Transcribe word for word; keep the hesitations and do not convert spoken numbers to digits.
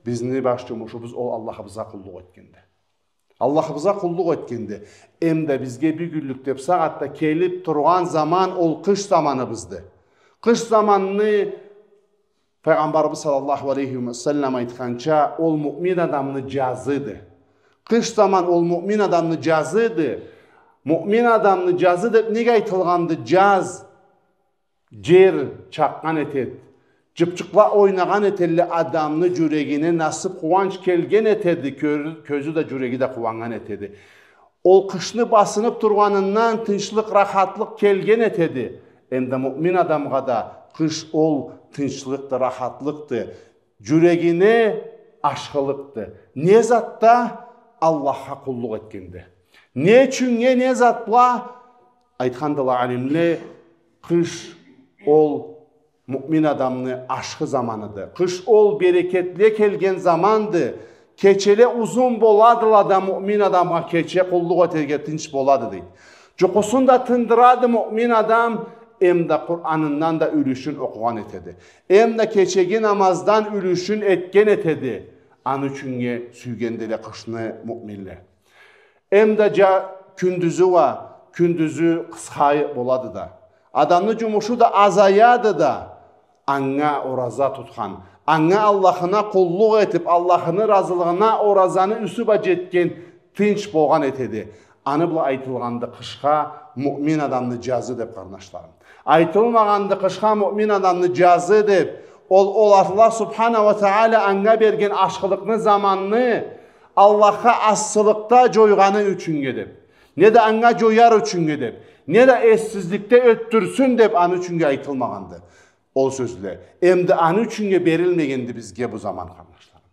Бизни баш джумушубуз ол Аллахыбызгъа къуллукъ этгенди. Аллахыбызгъа къуллукъ этгенди. Эм да бизге бюгюнлюк деб сагъатда келиб тургъан заман ол къыш заманыбызды. Къыш заманны Пайгъамбарыбыз саллаллаху алейхи ва саллам айтханча, ол муъмин адамны джазыды. Къыш заман ол муъмин адамны джазыды. Муъмин адамны джазы деб неге айтылгъанды? Джаз, джер чакъгъан этед. Джыбчыкъла ойнагъан этелле, адамны джюрегине насыб, къууанч келген этеди. Кёр-, кёзю да, джюреги да къууаннган этеди. Ол къышны басыныб тургъанындан тынчлыкъ, рахатлыкъ келген этеди. Эм да муъмин адамгъа да къыш ол тынчлыкъды, рахатлыкъды, джюрегине ашхылыкъды. Не затда? Аллахха къуллукъ этгенде. Не ючюннге, не зат бла? Айтхандыла алимле, къыш ол муъмин адамны ашхы заманыды. Къыш ол берекетле келген заманды. Кечеле узун боладыла да, муъмин адамгъа кече къуллукъ этерге тынч болады, дейди. Джукъусун да тындырады муъмин адам, эм да Къуранындан да юлюшюн окъугъан этеди. Эм да кечеги намаздан юлюшюн этген этеди. Аны ючюннге сюйгендиле къышны муъминле. Эм да джа-, кюндюзю уа, кюндюзю къысха болады да. Адамны джумушу да азаяды да. Анга ораза тутхан, анга, Аллахына къуллукъ этиб, Аллахыны разылыгъына оразаны юсю бла джетген тынч болгъан этеди. Аны бла айтылгъанды къышха муъмин адамны джазы деб, къарнашларым. Айтылмагъанды къышха муъмин адамны джазы деб, ол, ол Аллах субхана ва тагъала анга берген ашхылыкъны, заманны Аллахха асылыкъда джойгъаны ючюннге деб, не да анга джояр ючюннге деб, не да эссизликде ётдюрсюн деб, аны ючюннге айтылмагъанды ол сёзле. Эм да аны ючюннге берилмегенди бизге бу заман, къарнашларым.